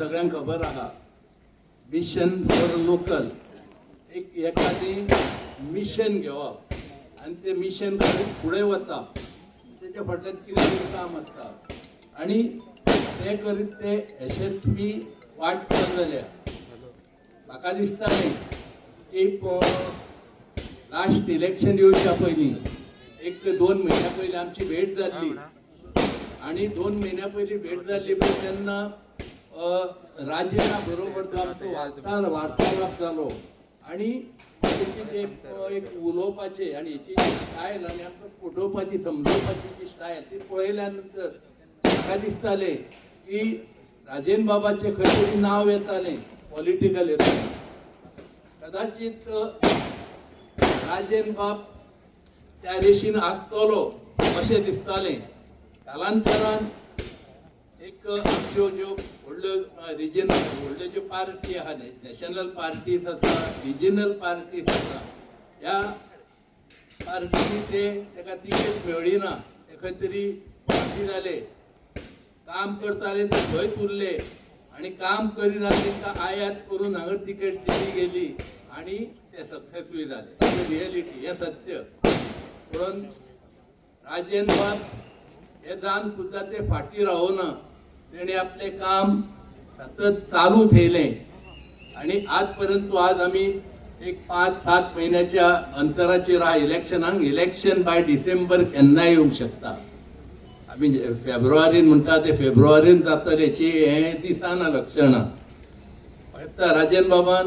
सगळ्यांक खबर आहा, मिशन फॉर लोकल एक एखादी मिशन घेवप आनी ते मिशन करीत फुडें वता, तेच्या फाटल्यान कितें कितें काम आसता आनी ते करीत ते यशस्वी वाटचाल जाल्या. म्हाका दिसतालें की लास्ट इलेक्शन येवच्या पयलीं एक ते 2 म्हयन्या पयलीं आमची भेट जाल्ली आनी 2 म्हयन्या पयलीं भेट जाल्ली पळय तेन्ना राजेना बरोबर जो आमचो वार्तालाप जालो आनी तेची जे एक उलोवपाचें आनी हेची जी स्टायल आनी आमकां पटोवपाची समजोवपाची जी स्टायल ती पळयल्या नंतर म्हाका दिसतालें की राजेन बाबाचें खंय तरी नांव येतालें पॉलिटिकल येतालें. कदाचित राजेन बाब त्या रेशीन आसतलो अशें दिसतालें. कालांतरान एक आमच्यो ज्यो व्हडल्यो रिजनल व्हडल्यो ज्यो पार्टी आहा, नॅशनल पार्टीज आसा, रिजनल पार्टीज आसा, ह्या पार्टींनी ते ताका तिकेट मेळ्ळी ना, ते खंय तरी फाटी जाले. काम करताले ते थंयच उरले आनी काम करिना तांकां आयात करून हांगा तिकेट दिली गेली आनी ते सक्सेसफूल जाले. ही रियलिटी, हें सत्य. म्हणून राजेन बाब हे जावन सुद्दां ते फाटीं रावना, तेणी आपलें काम सतत चालू ठेयलें आनी आज पर्यंत आज आमी एक 5-7 म्हयन्याच्या अंतराचेर आहा इलेक्शनाक. इलेक्शन बाय डिसेंबर केन्नाय येवंक शकता. आमी फेब्रुवारीन म्हणटा ते फेब्रुवारीन जातलें हें दिसना लक्षणां. फक्त राजेन बाबान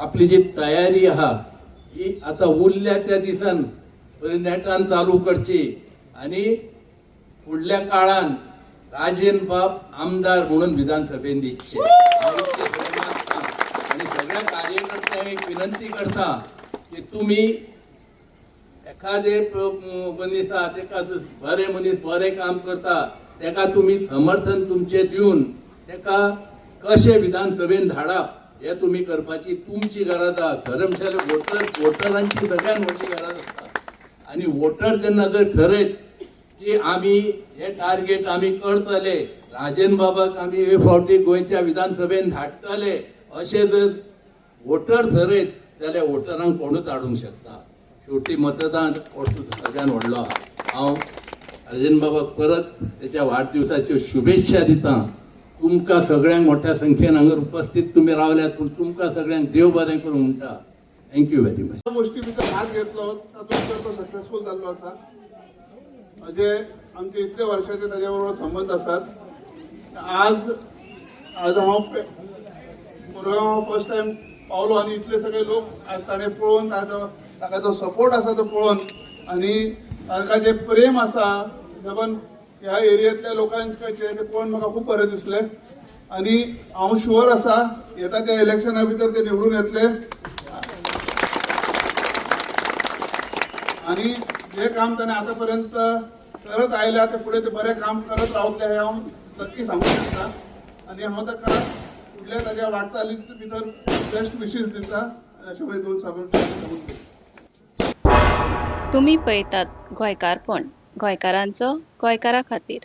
आपली जी तयारी आहा ही आतां उरल्या त्या दिसान बरी नेटान चालू करची आनी फुडल्या काळान राजेन बाब आमदार म्हणून विधानसभेन दिसचे आनी सगळ्या कार्यकर्त्यांक एक विनंती करता की तुमी एखादे मनीस आहा तेका बरे मनीस बरें काम करता तेका तुमी समर्थन तुमचें दिवन तेका कशें विधानसभेन धाडप हे तुमी करपाची तुमची गरज आहा. खरें म्हणल्यार वोटरांची सगळ्यात व्हडली गरज आसता आनी वोटर जेन्ना जर ठरयत की आमी हे टार्गेट आमी करतले, राजेन बाबाक आमी हे फावटी गोंयच्या विधानसभेन धाडटले अशें जर वोटर ठरयत जाल्यार वोटरांक कोणूच हाडूंक शकता. शेवटी मतदान हो सगळ्यान व्हडलो आहा. हांव राजेन बाबाक परत तेच्या वाडदिवसाच्यो शुभेच्छा दिता. तुमकां सगळ्यांक मोठ्या संख्येन हांगा उपस्थित तुमी रावल्यात पूण तुमकां सगळ्यांक देव बरें करूं म्हणटा. Thank you very much. गोष्टी भितर हात घेतलो तातूंत तर तो सक्सेसफूल जाल्लो आसा. म्हणजे आमचे इतले वर्षाचे ताजे बरोबर संबंद आसात. आज आज हांव कोरगांव फर्स्ट टायम पावलो आनी इतले सगळे लोक आज ताणें पळोवन ताजो ताका जो सपोर्ट आसा तो पळोवन आनी ताका जें प्रेम आसा हिशोबान ह्या एरियेंतल्या लोकांचें तें पळोवन म्हाका खूब बरें दिसलें आनी हांव शुअर आसा येता त्या इलेक्शना भितर ते निवडून येतले आनी जे काम ताणें आतां पर्यंत करत आयल्या ते फुडें ते बरें काम करत रावतले हें हांव नक्की सांगूंक शकता आनी हांव ताका फुडल्या ताज्या वाटचालीत भितर बेस्ट विशीस दिता. अशें मागीर दोन सांगून. तुमी पळयतात गोंयकारपण, गोंयकारांचो गोंयकारा खातीर.